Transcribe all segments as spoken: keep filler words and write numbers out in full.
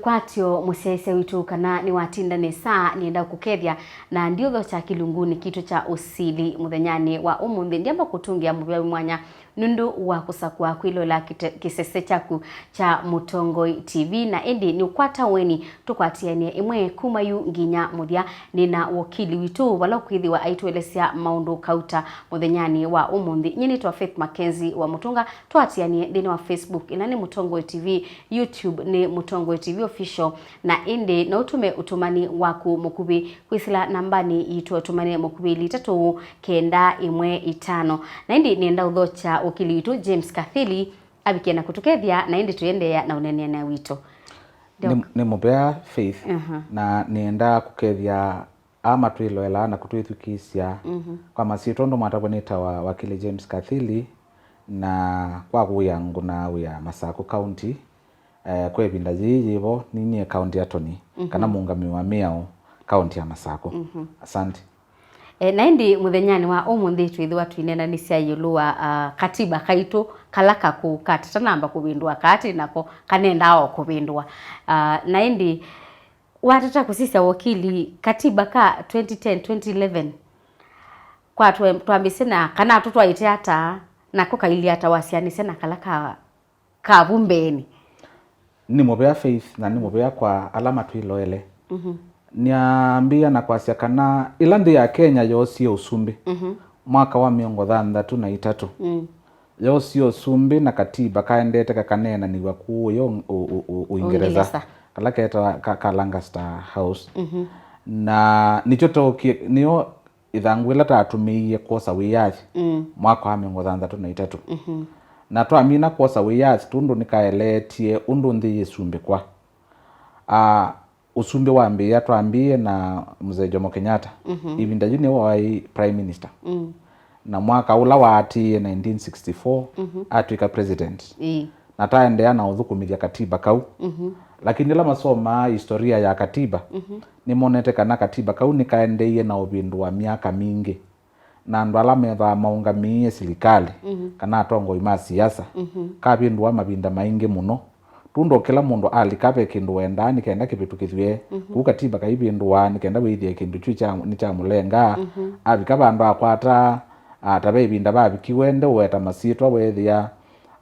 Kwatyo mũsyaĩĩsya witũ kana nĩwatinda nesa, nĩenda kũkethya na ndiũthokya kĩlungunĩ kitũ kya ũsili mũthenyanĩ wa ũmũnthĩ. Ndiamba kũtũngĩa mũvea wĩ mwanya nũndũ wa kũsakũa kwĩloela kĩte-, kĩsese kyaku kya Mũtongoi T V, na ĩndĩ nĩũkwata ũeni tũkwatĩanĩe ĩmwe kuma yu nginya mũthya. Nĩ na wokili witũ vala ũkwĩthĩwa aitũelesya maũndũ kauta mũthenyanĩ wa ũmũnthĩ. Nyie nĩtwa Faith Mackenzie wa Mũtũnga, twatĩanĩe nthĩnĩ wa Facebook, ĩla nĩ Mũtongoi T V, YouTube nĩ Mũtongoi T V Official, na ĩndĩ no ũtũme ũtũmani waku mũkuvĩ kwĩsĩla nambanĩ yitũ ya ũtũmani mũkuvĩ ilĩ itatũ kenda ĩmwe itano. Na ĩndĩ nĩenda ũthokya ũkili witũ James Kathili avike na kũtũkethya, na ĩndĩ tũendeea na ũneeneanĩa witũ. Nĩ, nĩ mũvea Faith, aha, na nĩenda kũkethya aa matwĩloelaa na kũtwĩthukĩĩsya. Mhm. Kwa masyĩtwa ũndũ mwatavw'a nĩtawa wakili James Kathili, na kwa wĩa ngũnaa wĩa Masakũ County. Eh, kwa ĩvinda yĩĩ yĩvo, ninyie county attorney, mhm, kana mũũngamĩi wa mĩao county ya Masakũ. Mhm. Asante. E, na ĩndĩ mũthenyanĩ wa ũmũnthĩ twĩthĩwa twĩneenanĩsya ĩũlũ wa, ah, katiba kaitũ kala kakũũ katata namba kũvĩndũa, kaatĩ nako kanendaa o kũvĩndũa. Ah, na ĩndĩ watata kũsisya wokili, katiba ka twenty ten, twenty eleven, kwa twe-, twambĩsye na kana tũtwaĩte ata, nako kailyĩ ata wasyaanĩsya na kala ka, ka vu mbeenĩ? Nĩ mũvea Faith, na nĩ mũvea kwa ala matwĩloele. Mhm. Nĩambĩĩa na kwasya kana ĩla nthĩ ya Kenya yoosie ũsumbĩ, mhm, mwaka wa mĩongo thanthatũ na itatũ, mm, yoosie ũsumbĩ na katiba kaendete kakaneenanĩw'a kũũya ũ-, ũ-, ũ-, ũ-, Ũingereza, Ũingereza, kala ketawa ka, ka Lancaster House. Mhm. Na nĩkyo tookie, nĩyo ĩthangũ ĩla tatũmĩie kwosa wĩyathi, mm, mwaka wa mĩongo thanthatũ na itatũ. Mhm. Na twamina kwosa wĩyathi tũndũ nĩkaeleetye ũndũ nthĩ yĩsumbĩkwa. Ah, ũsumbĩ wambĩĩa, twambĩĩe na Mzee Jomo Kenyatta. Mhm. Ĩvinda yĩu nĩwe waĩ Prime Minister. Mm. Na mwaka ũla waatĩĩe, nineteen sixty-four, mhm, atw'ĩka President. Ĩĩ. Na taendeea na ũthũkũmĩthya katiba kau. Mhm. Lakini ala masomaa historia ya katiba, mhm, nĩmonete kana katiba kau nĩkaendeeie na ũvĩndũa myaka mingĩ. Na andũ ala methĩawa maũngamĩĩe silikalĩ, mhm, kana atongoi ma siasa, mhm, kavĩndũa mavinda maingĩ mũno. Tũndũ kĩla mũndũ alika ve kĩndũ wendaa nĩ kenda kĩvĩtũkĩthw'e. Mhm. Kũu katiba kaivĩndũaa nĩ kenda wĩthĩe kĩndũ kyu kya, nĩ kyamũlenga. Mhm. Avika vandũ akwata, a, ta ve ĩvinda vavikiwe nde ũweta masyĩtwa, weethĩa,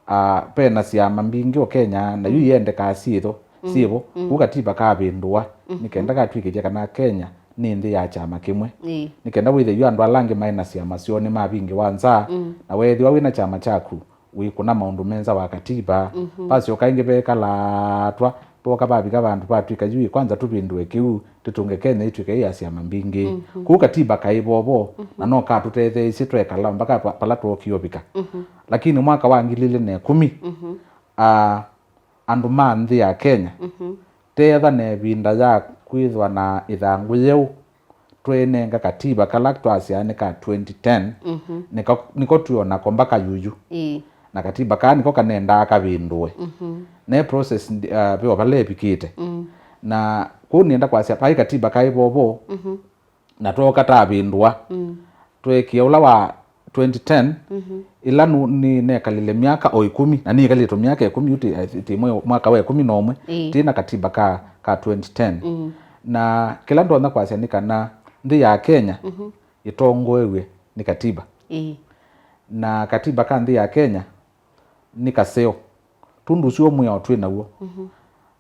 a, ve na syama mbingĩ o Kenya, na yu, mm, iendekaa syĩtho, mm, syĩvo. Mm. Kũu katiba kavĩndũa, mhm, nĩ kenda katw'ĩkĩthya kana Kenya nĩ nthĩ ya kyama kĩmwe. Ĩĩ. Nĩ kenda wĩthĩe yu andũ ala angĩ maĩ na syama syoo nĩmavingĩwa nza, mm, na weethĩwa wĩ na kyama kyaku, wĩkũna maũndũ me nza wa katiba. Mhm. Vasyoka ĩngĩ vekalatwa, voka vavika vandũ vatw'ĩka yu ĩ kwanza tũvĩndũe kĩu, tũtũnge Kenya ĩtw'ĩke ĩ ya syama mbingĩ. Mhm. Kũu katiba kaĩ vovo, mhm, na no katũtetheeisye twekala mpaka pa-, pala twookie ũvika. Mhm. Lakini mwaka wa ngili ilĩ na ĩkũmi, mhm, a, andũ ma nthĩ ya Kenya, mhm, teetha na ĩvinda ya kwĩthwa na ĩthangũ yeũ twĩnenga katiba kala twasyaa nĩ ka twenty ten, mhm, nĩko, nĩko twĩ o nako mbaka yuyu. Ĩĩ. Na katiba kaa nĩko kanendaa kavĩndũe. Mhm. Ne process ndi-, ah, ve o vala ĩvikĩte. Mm. Na kũu nĩenda kwasya, vaĩ katiba kaĩ vovo, mhm, na twooka tavĩndũa. Mm. Tweekie ũla wa twenty ten, mhm, ĩla nu-, nĩnekalile myaka o ĩkũmi, na nĩkalĩtwe myaka ĩkũmi yu ti, ti mwe-, mwaka wa ĩkũmi na ũmwe, ĩĩ, tĩ na katiba ka, ka twenty ten. Mm. Na kĩla ndonya kwasya nĩ kana nthĩ ya Kenya, mhm, ĩtongoew'e nĩ katiba. Ĩĩ. Na katiba ka nthĩ ya Kenya nĩ kaseo. Tũndũ ũsu mwĩao twĩ naw'o. Mhm.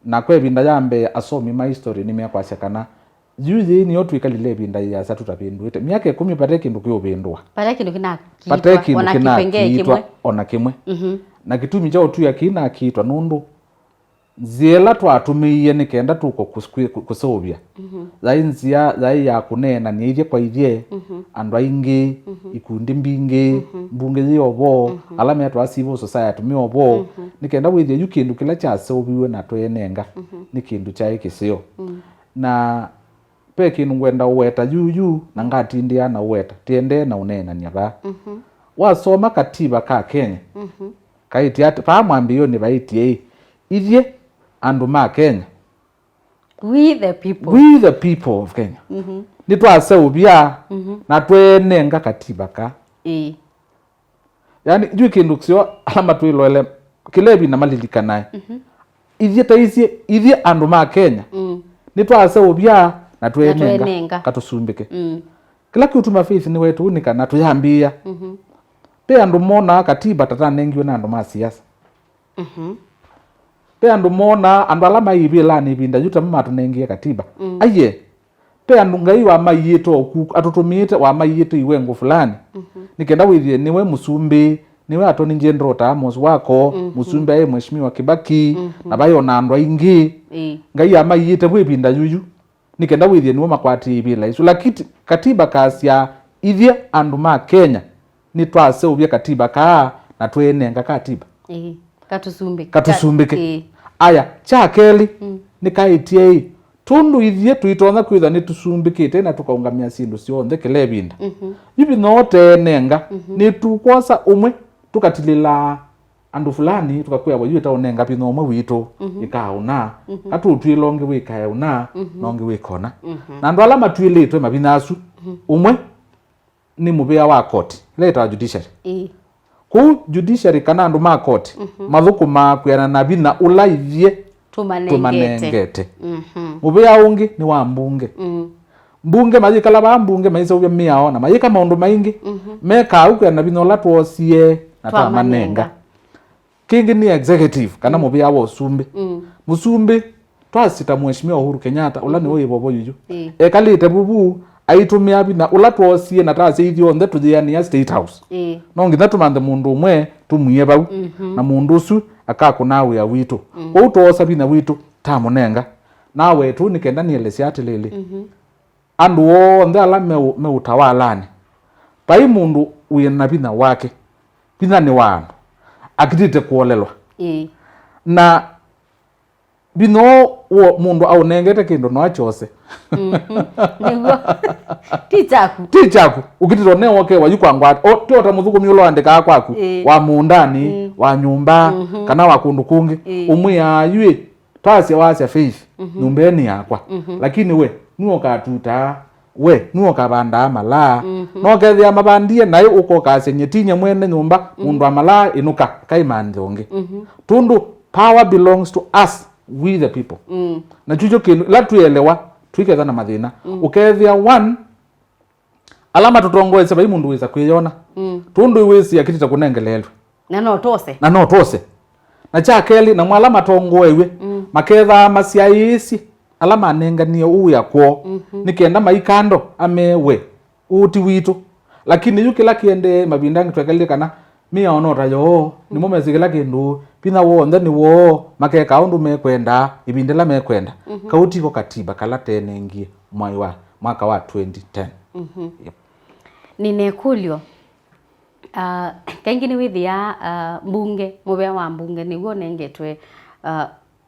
Na kwa ĩvinda ya mbee, asomi ma history nĩmekwasya kana yu yĩĩ nĩyo twĩkalile ĩvinda yĩasa tũtavĩndũĩte. Myaka ĩkũmi vate kĩndũ kĩũvĩndũa. Vate kĩndũ kĩnakiitwa, vate kĩndũ ona kĩpengee kĩnakiitwa kĩmwe. Ona kĩmwe. Mhm. Na kĩtumi kya ũtw'ĩa kĩinakiitwa nũndũ nzĩa ĩla twatũmĩie nĩ kenda tũko kũs-, kwĩ-, kũ-, kũseũvya. Mhm. Yaĩ nzĩa, yaĩ ya kũneenany'a ithyĩ kwa ithyĩ, mhm, andũ aingĩ, mhm, ikundi mbingĩ, mhm, mbunge yĩ o vo, mhm, ala metwa civil society me o vo, mhm, nĩ kenda wĩthĩe yu kĩndũ kĩla kyaseũviw'e na twĩnenga, mhm, nĩ kĩndũ kyaĩ kĩseo. Mm. Na ve kĩndũ ngwenda ũweta yu yu, na ngatindĩa na ũweta, tĩendee na ũneenany'a vaa. Mhm. Wasoma katiba ka Kenya, mhm, kaĩtye atĩ, vaa mwambĩĩonĩ vaĩtye ĩ, ithyĩ andũ ma Kenya, we the people. We the people of Kenya. Mhm. Nĩtwaseũvya, mhm, na twĩnenga katiba ka. Ĩĩ. Yani, yu kĩndũ kĩseo ala matwĩloele, kĩla ĩvinda malilikanae. Mhm. Ithyĩ ta isyĩ, ithyĩ andũ ma Kenya, mm, nĩtwaseũvya na twĩnenga, twĩnenga, katũsumbĩke. Mm. Kĩla kĩũtuma Faith nĩwetũunĩka na tũyambĩĩa. Mhm. Ve andũ monaa katiba ta tanengiwe na andũ ma siasa. Mhm. Ve andũ monaa andũ ala maĩ ivĩlanĩ ĩvinda yu tamo matũnengie katiba. Mm. Aiee, ve andũ Ngai wamaiĩte oku, atũtũmĩĩte, wamaiĩte iwengo fulani. Mhm. Nĩ kenda wĩthĩe nĩwe mũsumbĩ, nĩwe Attorney General ta Amos Wako, mhm, mũsumbĩ aĩ Mheshimiwa Kibaki, mhm, na vaĩ ona andũ aingĩ. Ĩĩ. Ngai amaiĩte vu ĩvinda yuyu. Nĩ kenda wĩthĩe nĩw'o makwatĩĩe ivĩla isu. Lakini katiba kasya ithyĩ andũ ma Kenya nĩtwaseũvya katiba kaa na twĩnenga katiba. Ĩĩ, katũsumbĩke. Katũsumbĩke. Ĩĩ. Aya, kya kelĩ, mm, nĩkaĩtye ĩ, tũndũ ithyĩ tũitonya kwĩthwa nĩtũsumbĩkĩte na tũkaũngamĩa syĩndũ syonthe kĩla ĩvinda. Mhm. Yu vinya ũteenenga, mhm, nĩtũkwosa ũmwe tũkatilĩlaa andũ fulani tũkakwĩa, "Wa yu ĩtaũnenga vinya ũmwe witũ, mhm, ĩkaũna, mhm, katũtw'ĩla ũngĩ wĩkae ũna, mhm, na ũngĩ wĩkona." Mhm. Na andũ ala matw'ĩlĩtwe mavinya asu, mhm, ũmwe nĩ mũvĩa wa koti, ĩla ĩtawa judiciary. Ĩĩ. Kũu judiciary kana andũ ma koti, mhm, mathũkũmaa kwĩana na vinya ũla ithyĩ tũmanengete. Tũmanengete. Mhm. Mũvĩa ũngĩ nĩ wa mbunge. Mm. Mbunge mayĩkala vaa mbunge maiseũvya mĩao na mayĩka maũndũ maingĩ, mhm, mekaa ũkwĩa na vinya ũla twoosie na twamanenga. Twamanenga. Kĩngĩ nĩ executive kana, mm, mũvĩa wa ũsumbĩ. Mm. Mũsumbĩ twasita Mheshimiwa Uhuru Kenyatta, ũla, mhm, nĩwe wĩ vovo yuyu. Ĩĩ. Ekalĩte vuvu aitũmĩa vinya ũla twoosie na tasya ithyonthe tũyĩanĩa State House. Ĩĩ. No nginya tũmanthe mũndũ ũmwe tũmwie vau, mhm, na mũndũ ũsu akakũnaa wĩa witũ. Mm. Kwoou twoosa vinya witũ tamũnenga. Nawetũ nĩ kenda nĩelesya atĩlĩlĩ, mhm, andũ onthe ala me ũ-, me ũtawalanĩ, vai mũndũ wĩ na vinya wake, vinya nĩ wa andũ, akitĩte kũolelwa. Ĩĩ. Na vinya ũũ w'o mũndũ aũnengete kĩndũ no akyose. Mhm. Nĩw'o. Ti kyaku. Ti kyaku. Ũkitĩte ũnewa ũkewa yu kwa ngwata. O, ti o ta mũthũkũmi ũla ũandĩkaa kwaku, ĩĩ, wa mũũndanĩ, mm, wa nyũmba, mhm, kana wa kũndũ kũngĩ. Ĩĩ. Ũmwĩaa yu ĩ, twasya wasya Faith, mhm, nyũmba ĩno nĩ yakwa. Mhm. Lakini we, nue ũkatutaa, we, nue ũkavandaa malaa. Mhm. No ũkethĩa mavandie, naĩ ũkokasya nyie tinyie mwene nyũmba, mhm, mũndũ wa malaa, ĩnũka, kaimanthe ũngĩ. Mhm. Tũndũ power belongs to us, we the people. Mm. Na kyukyo kĩndũ, ĩla twĩelewa, twĩketha na mathĩna. Mm. Ũkethĩa one, ala matũtongoesya vai mũndũ wĩsa kwĩyona. Mm. Tũndũ wĩsĩ akitĩte kũnengeleelwe. Na no tose. Na no tose. Na kya kelĩ, namo ala matongoew'e, mm, makethaa masyaĩĩsye ala manenganie ũwĩa kwoo, mhm, nĩ kenda maikando amewe ũũ ti witũ. Lakini yu kĩla kĩendee mavinda angĩ twekalile kana mĩao no ta yoo, nĩmo mesĩ kĩla kĩndũ, vinya w'onthe nĩ woo, makekaa ũndũ mekwenda ĩvinda ĩla mekwenda. Mhm. Kau tiko katiba kala teenengie mwai wa, mwaka wa twenty ten. Mhm. Yep. Nĩna ĩkũlyo. Ah, kaingĩ nĩwĩthĩaa, ah, mbunge, mũvea wa mbunge nĩw'o ũnengetwe, ah,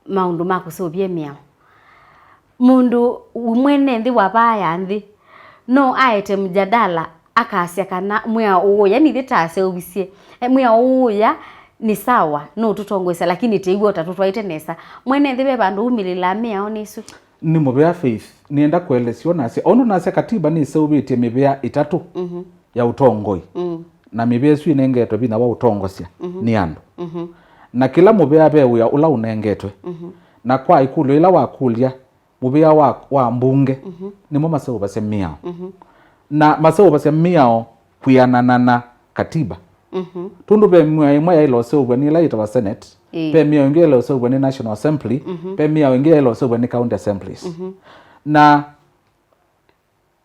maũndũ ma kũseũvya mĩao. Mũndũ mwene nthĩ wa vaa ya nthĩ no aete mjadala akasya kana mwĩao ũũ ũya nithyĩ taseũvisye, eh, mwĩao ũũ ũya nĩ sawa, no ũtũtongoesya, lakini tĩw'o ta tũtwaĩte nesa. Mwene nthĩ ve vandũ umĩlĩlaa mĩao nĩ ĩsu? Nĩ mũvea Faith, nĩenda kũelesya ũũ nasya, ũndũ nasya katiba nĩseũvĩtye mĩvea ĩtatũ, mhm, ya ũtongoi. Mm. Na mĩvea ĩsu ĩnengetwe vinya wa ũtongosya, mhm, nĩ andũ. Mhm. Na kĩla mũvea ve wĩa ũla ũnengetwe. Mhm. Na kwa ĩkũlyo ĩla wakũlya, mũvea wa, wa mbunge, mhm, nĩmo maseũvasya mĩao. Mhm. Na maseũvasya mĩao kwĩanana na katiba. Mhm. Tũndũ ve mĩao ĩmwe yaĩle ũseũvw'a nĩ ĩla yĩtawa Senate, ĩĩ, ve mĩao ĩngĩ yaĩle ũseũvw'a nĩ National Assembly, mhm, ve mĩao ĩngĩ yaĩle ũseũvw'a nĩ County Assemblies. Mhm. Na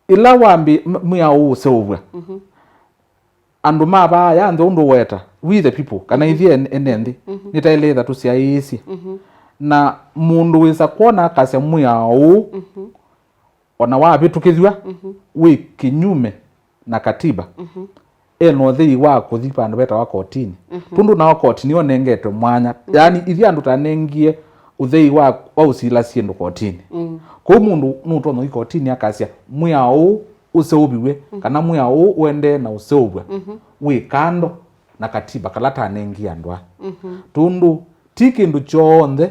ĩla wambĩ m-, mwĩao ũũ ũseũvw'a, mhm, andũ ma vaa ya nthĩ ũndũ ũweta, we the people, kana, mhm, ithyĩ ene, ene nthĩ, mhm, nĩtaĩle ĩtha tũsyaĩĩsye. Mhm. Na mũndũ wĩsa kwona akasya mwĩao ũũ, mhm, ona wavĩtũkĩthw'a, mhm, wĩ kĩnyume na katiba, mhm, e na ũthei wa kũthi vandũ vetawa kotinĩ. Mhm. Tũndũ nao koti nĩyo nengetwe mwanya. Mhm. Yaani, ithyĩ andũ tanengie ũthei wa, wa ũsila syĩndũ kotinĩ. Mm. Kwoou mũndũ nũtonya ũthi kotinĩ akasya, "Mwĩao ũũ ũseũviw'e," mm, kana, "Mwĩao ũũ ũendee na ũseũvw'a," mhm, wĩ kando na katiba kala tanengie andũ aa. Mhm. Tũndũ ti kĩndũ kyonthe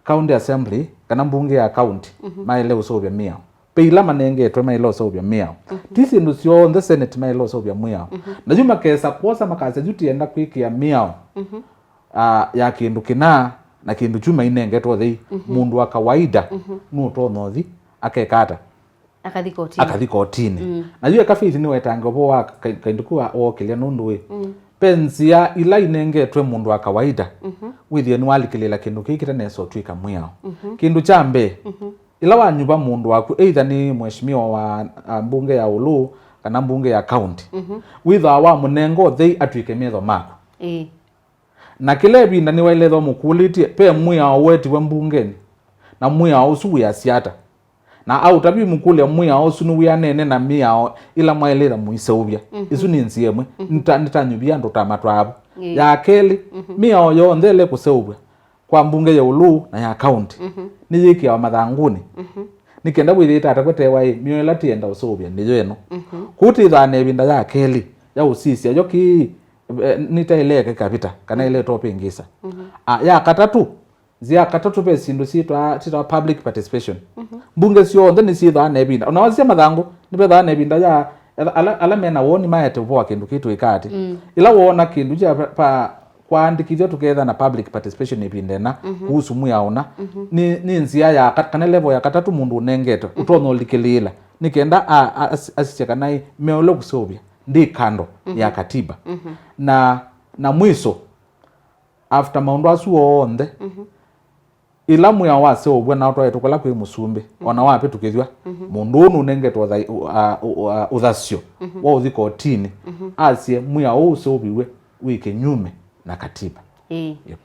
County Assembly kana mbunge ya county, mhm, maĩle ũseũvya mĩao. Ve ila manengetwe maĩle ũseũvya mĩao. Mhm. Ti syĩndũ syonthe Senate maĩle ũseũvya mwĩao. Mhm. Na yu makesa kwosa makasya, "Yu tienda kwĩkĩa mĩao, mhm, ah, ya kĩndũ kĩna, na kĩndũ kyu mainengetwe ũthei, mũndũ wa kawaida nũtonya ũthi akeka ata? Akathi kotini. Akathi kotini. Na yu eka Faith nĩwetange ũvoo wa ka-, kaindũ kau wookĩlya nũndũ wĩ. Ve nzĩa ila inengetwe mũndũ wa kawaida, wĩthĩe nĩwalikĩlĩĩla kĩndũ kĩĩ kĩtanesa ũtw'ĩka mwĩao. Kĩndũ kya mbee, ĩla wanyuva mũndũ waku, either nĩ mheshimiwa wa, a, mbunge ya ũlũ kana mbunge ya county, wĩthĩawa wamũnenga ũthei atw'ĩke metho maku. Ĩĩ. Na kĩla ĩvinda nĩwaĩle ĩthwa mũkũlĩtye, ve mwĩao wetiwe mbungenĩ, na mwĩao ũsu wĩasya ata? Na aũtavya ũimũkũlya, mwĩao ũsu nĩwĩanene na mĩao ĩla mwaĩlĩte mũiseũvya? Ĩsu nĩ nzĩa ĩmwe. Nĩta-, nĩtanyuvie andũ ta matwaavu. Ĩĩ. Ya kelĩ, mĩao yonthe ĩla ĩkũseũvw'a kwa mbunge ya ũlũũ na ya kaũnti nĩyĩkĩawa mathangũnĩ, nĩ kenda wĩthĩĩte ata kwetewa ĩ, mĩao ĩla tĩenda ũseũvya nĩyo ĩno. Kwoou tĩthaa na ĩvinda ya kelĩ ya ũsisya yo kĩĩ, eh, nĩtaĩle ĩke kavita kana ĩle topĩngĩsa. A, ya katatũ, nzĩa ya katatũ ve syĩndũ syĩtwa, syĩtawa public participation. Mbunge syonthe nĩsyĩthaa na ĩvinda. Ona wasisya mathangũ, nĩvethaa na ĩvinda ya ala, ala mena woni maete ũvoo wa kĩndũ kĩtwĩka atĩ. Ĩla woona kĩndũ kya pa, pa, kwaandĩkĩthw'a tũketha na public participation ĩvinda ĩna, kuhusu mwĩao ũna, nĩ, nĩ nzĩa ya ka-, kana level ya katatũ mũndũ ũnengete, ũtonya ũlikĩlĩĩla, nĩ kenda a, a, as-, asisye kana ĩ, mĩao ĩla ũkũseũvya ndĩ kando ya katiba. Na, na mwiso, after maũndũ asu onthe, ĩla mwĩao waseũvw'a na ũtwaĩtwe kũla kwĩ mũsumbĩ, ona wavĩtũkĩthw'a, mũndũ ũũ nũnengetwe ũthai-, ũ-, a-, ũ-, a-, ũthasyo wa ũthi kotinĩ, asye mwĩao ũũ ũseũviw'e wĩ kĩnyume na katiba. Ĩĩ. Yep.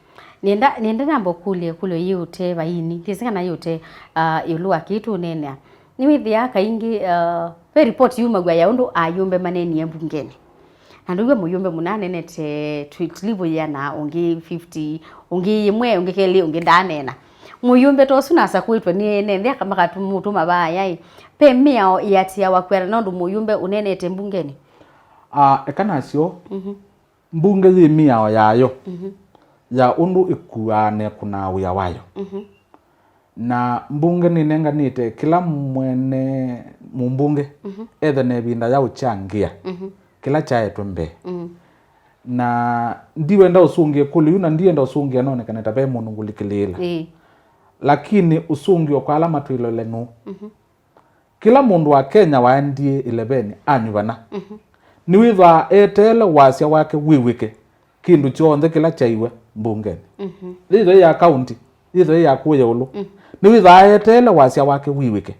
Nĩenda, nĩenda namba ũkũlye ĩkũlyo yĩ ũtee vaini, ndĩsĩ kana yĩ ũtee, ah, ĩũlũ wa kĩĩ tũũneenea. Nĩwĩthĩaa kaingĩ, ah, ve report yumaw'a ya ũndũ ayũmbe maneenie mbungenĩ. Na ndũiw'a mũyũmbe mũna anenete twi-, tũlivũ yĩana, ũngĩ fifty, ũngĩ yĩmwe, ũngĩ kelĩ, ũngĩ ndaaneena. Mũyũmbe ta ũsu nasakũĩtwe nĩ ene nthĩ aka-, makatumũtũma vaaya-ĩ, ve mĩao ĩatĩawa kwĩana na ũndũ mũyũmbe ũneenete mbungenĩ? Ah, eka nasyo. Mbunge yĩ mĩao yayo ya ũndũ ĩkuaa na ĩkũnaa wĩa wayo. Na mbunge nĩnenganĩte kĩla mwene mũmbunge ethe na ĩvinda ya ũkyangĩa kĩla kyaetwe mbee. Na ndiwenda ũsũngĩe kũlĩ yu, na ndienda ũsũngĩa nonekane ta ve mũndũ ngũlikĩlĩĩla. Ĩĩ. Lakini ũsũngĩo kwa ala matwĩlole nũũ? Kĩla mũndũ wa Kenya waendie ĩleveni anyuvana, nĩwĩthwaa eteele wasya wake wĩw'ĩke kĩndũ kyonthe kĩla kyaiwe mbungenĩ. Yĩthwe ya kaunti, yĩthwe ya kũya ũlũ, nĩwĩthwaa eteele wasya wake wĩw'ĩke.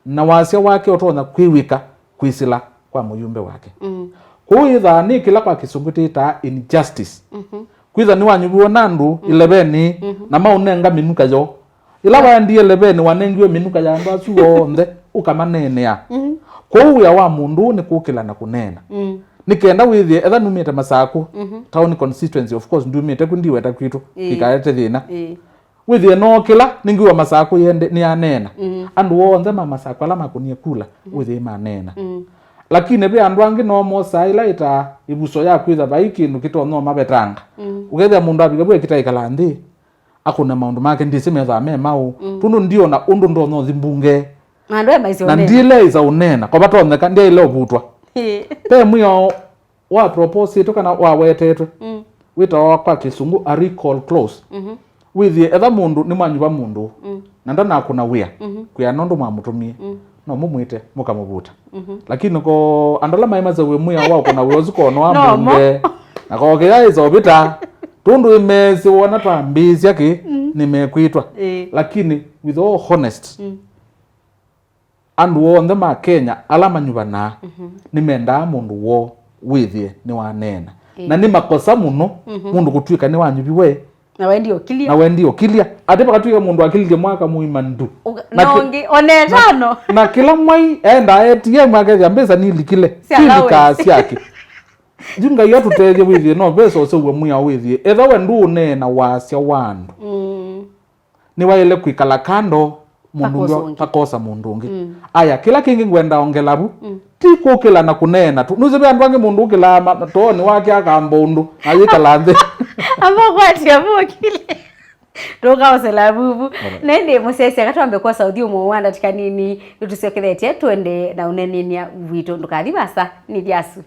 Na wasya wake ũtonya kwĩw'ĩka kwĩsĩla kwa mũyũmbe wake. Kwoou yĩthaa nĩ kĩla kwa kĩsũngũ tĩtaa injustice. Kwĩtha nĩwanyuviwe na andũ ĩleveni, na maũnenga mĩnuka yoo. Ĩla waendie ĩleveni, wanengiwe mĩnuka ya andũ asu onthe, ũkamaneenea. Kwoou wĩa wa mũndũ ũũ nĩ kũkĩla na kũneena. Nĩ kenda wĩthĩe, etha numĩte Masakũ, town constituency, of course, ndumĩte ku, ndiweta kwitũ, ĩĩ, ikaete thĩna. Ĩĩ. Wĩthĩe nookĩla, nĩngiwa Masakũ yende, nĩyaneena. Andũ onthe ma Masakũ ala makũnie kula, wĩthĩe maneena. Lakini ve andũ angĩ no mosaa ĩla ĩtaa ĩvuso ya kwĩtha vai kĩndũ kĩtonya ũmavetanga. Ũkethĩa mũndũ avika vu ekĩta ĩkala nthĩ, akũne maũndũ make, ndĩsĩ methĩawa me maũ. Tondũ ndiona ũndũ ndonya ũthi mbunge. Na andũ emaisye na ũneena. Ndileĩsa ũneena, kwa vatonyeka, ndyaĩle ũvutwa. Ĩĩ. Ve mwĩao wa proposĩtwe kana wawetetwe, wĩtawa kwa kĩsũngũ a recall clause. Wĩthĩe, etha mũndũ nĩmwanyuva mũndũ, na ndanakũna wĩa, kwĩa nũndũ mwamũtũmie, no mũmwĩte, mũkamũvuta. Lakini ko andũ ala maĩ maseũvye mwĩao wa ũkũna wĩa ũsu kono wa mbunge, na kokĩya ĩsa ũvĩta, tondũ ĩmesĩ wona twambĩĩsya kĩ, nĩmekwĩtwa. Ĩĩ. Lakini with all honest, andũ onthe ma Kenya ala manyuvanaa nĩmendaa mũndũ woo wĩthĩe nĩwaneena. Ĩĩ. Na nĩ makosa mũno mũndũ kũtw'ĩka nĩwanyuviwe na waendie ũkilya. Na waendie ũkilya. Atĩ vakatw'ĩka mũndũ akililye mwaka mũima ndu. Ũka-, na na ki-, ũngĩ, ona na, ĩtano. Na kĩla mwai endaa A T M akethĩa mbesa nilikile. Sya allowance. Silikaa syake. Yu Ngai atũtethye wĩthĩe, no mbesa ũseũvw'a mwĩao wĩthĩe. Etha we ndũũneena wasya wa andũ. Nĩwaĩle kwĩkala kando, mũndũ ũngĩ, pakosa mũndũ ũngĩ. Aya, kĩla kĩngĩ ngwenda ongela vu, ti kũkĩla na kũneena tu. Nũsĩ ve andũ angĩ mũndũ ũkĩlaa ma-, toonĩ wake akamba ũndũ, na yĩkala nthĩ. Amba ũkwatya vũkile. Tũkaosela vuvu. Alright. Na ĩndĩ mũsyaĩsya katwambe kwosa ũthyũmũo wa ndatĩka nini, nĩtũsyokethetye twende na ũneenany'a witũ. Ndũkathi vasa, nĩ thyasu.